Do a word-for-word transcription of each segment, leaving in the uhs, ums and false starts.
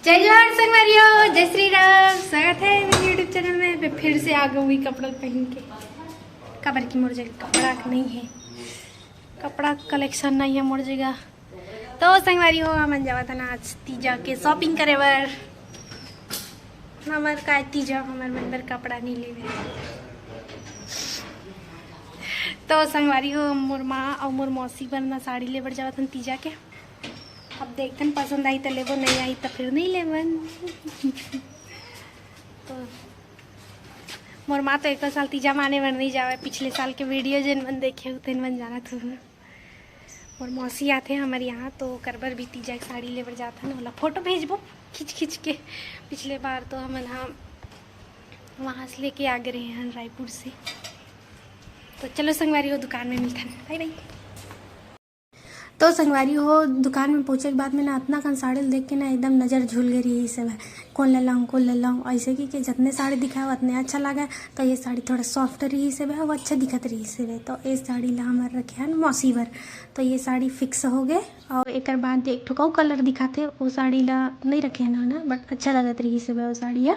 जय जोहार संगवारी हो, जय श्री राम। स्वागत है मेरे YouTube चैनल में। मैं फिर से आ गई कपड़ा पहन के, काबर कि मोर जगह कपड़ा नहीं है, कपड़ा कलेक्शन नहीं है मोर जगह। तो संगवारी हो, हमन जावत हन आज तीजा के शॉपिंग करे बर। हमर का तीजा, हमर मन बर कपड़ा नहीं लेवे। तो संगवारी हो, मोर माँ और मोर मौसी बर ना साड़ी ले बर जावत हन तीजा के। अब देखथन, पसंद आई त लेबो, नहीं आई त फिर नहीं लेबन। तो मोर माँ तो एको साल तीजा माने बर नहीं जावे। पिछले साल के वीडियो जेन मन देखे हो, तेन मन जानत हो। मोर मौसी आथे हमर यहाँ, तो ओकर बर भी तीजा के साड़ी ले बर जात हन। ओला फोटो भेजबो खींच खींच के। पिछले बार तो हमन ह वहाँ से लेके आ गए रहे हैं रायपुर से। तो चलो संगवारी हो, दुकान में मिलथन। बाय बाय। तो संगवारी हो, दुकान में पहुँचे के बाद में ना अतना कन साड़ी ल देख के ना एकदम नजर झूल गए रही से, कोन ले लाऊं, कोन ले लाऊं, ऐसे कि, कि जतने साड़ी दिखाओ उतने अच्छा लगा। तो ये साड़ी थोड़ा सॉफ्ट रही से, वो अच्छा दिखत रही से। तो ये साड़ी ला हमर रखे हन मौसी बर। तो ये साड़ी फिक्स हो गए। और एकर बाद एक ठो अउ कलर दिखाथे, वो साड़ी ला नहीं रखे हन ना, बट अच्छा लगत रही से वो साड़ी ह।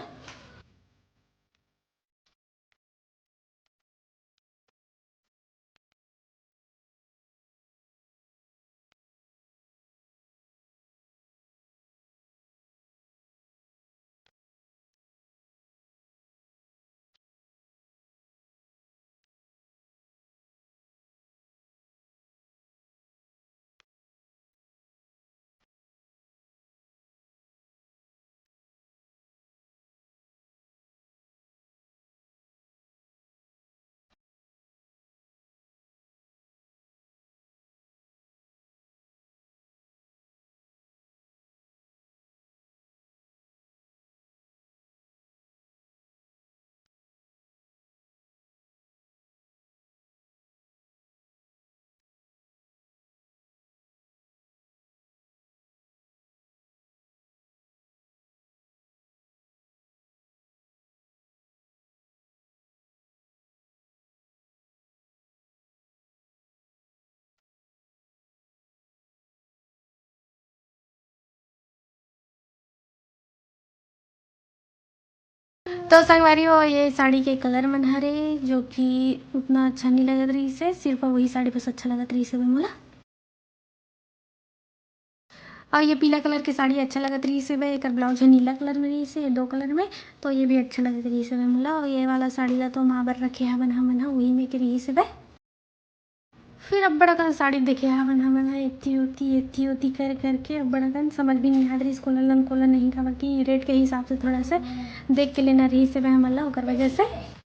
तो संगवारी हो, ये साड़ी के कलर मन हरे, जो कि उतना अच्छा नहीं लगत रही से, सिर्फ वही साड़ी बस अच्छा लगत रही से मोला। और ये पीला कलर के साड़ी अच्छा लगत रही से, एकर ब्लाउज है नीला कलर में रही से, दो कलर में, तो ये भी अच्छा लगत रही से मोला। और ये वाला साड़ी ला तो माँ बर रखे हवन हमन ह, वही में के रही से। फिर अब्बड़ अकन साड़ी देखे हवन हमन ह, एती ओती, एती ओती कर करके अब्बड़ अकन समझ भी नहीं आत रहिस, कोला लन कोला नहीं, काबर कि रेट के हिसाब से थोड़ा से देख के लेना रहिस हे हमन ला, ओकर वजह से।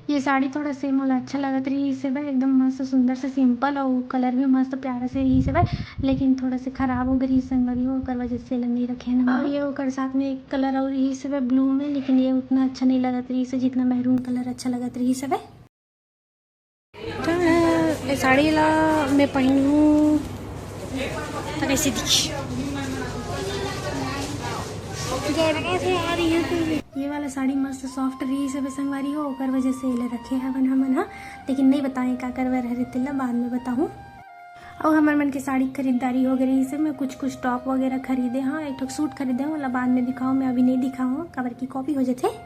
ये साड़ी थोड़ा से मोला अच्छा लगत रहिस हे भाई, एकदम मस्त सुंदर से सिंपल, और कलर भी मस्त प्यारा से रहिस हे भाई, लेकिन थोड़ा से खराब हो गई रहिस संगवारी हो, ओकर वजह से एला नहीं रखे हन। और ये ओकर साथ में एक कलर और रहिस हे भाई ब्लू में, लेकिन ये उतना अच्छा नहीं लगत रहिस हे जितना मैरून कलर अच्छा लगत रहिस हे भाई। ये साड़ी ला मैं पहनूं तो कैसे दिखी? ये वाला साड़ी मस्त सॉफ्ट रहिस हे संगवारी हो, ओकर वजह से एला रखे हवन हमन ह, लेकिन नहीं बताएं का करबर हरे तेला बाद में बताहूँ। अउ हमर मन के साड़ी खरीदारी हो गई रहिस हे, मैं कुछ कुछ टॉप वगैरह खरीदे हव, एक ठो सूट खरीदे हव, ओला बाद में दिखाओ, मैं अभी नहीं दिखाओ, काबर की कॉपी हो जथे।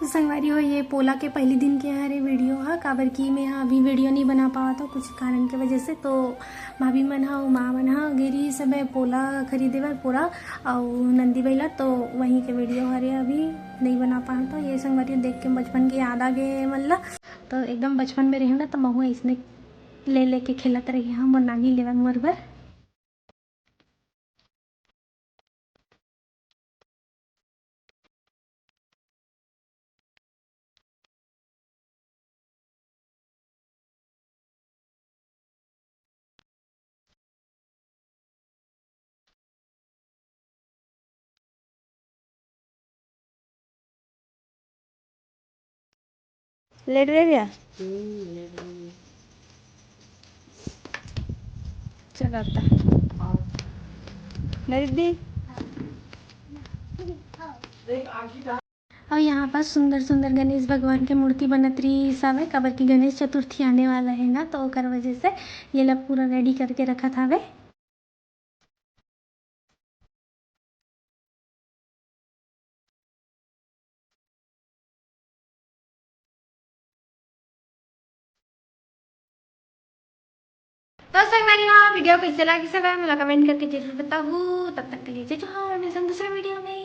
संगवारी हो, ये पोला के पहली दिन के हरे वीडियो हा, काबर कि मैं हा अभी वीडियो नहीं बना पावत हव कुछ कारण के वजह से। तो भाभी मन हा अउ माँ मन हा गे रहिस हे पोला खरीदे बर, पोला अउ नंदी बैला, तो वहीं के वीडियो हरे, अभी नहीं बना पावत हव। ये संगवारी देख के बचपन के याद आ गए मन ला। तो एकदम बचपन में रहे ना, तो महू इसने ले लेके खेलत रहे हम, मोर नानी लेवन मोर बर। लेट रहे भैया। चल आता। नरिद्दी। अउ यहाँ पास सुंदर सुंदर गणेश भगवान के मूर्ति बनत रहिस हवय, काबर कि गणेश चतुर्थी आने वाला है ना, तो ओकर वजह से ये ला पूरा रेडी करके रखत हवे। तो संगवारी हो, वीडियो कैसे लगी सब मोला कमेंट करके जरूर बताहू। तब तक के लिए जय जोहार, मिलते हैं दूसरे वीडियो में।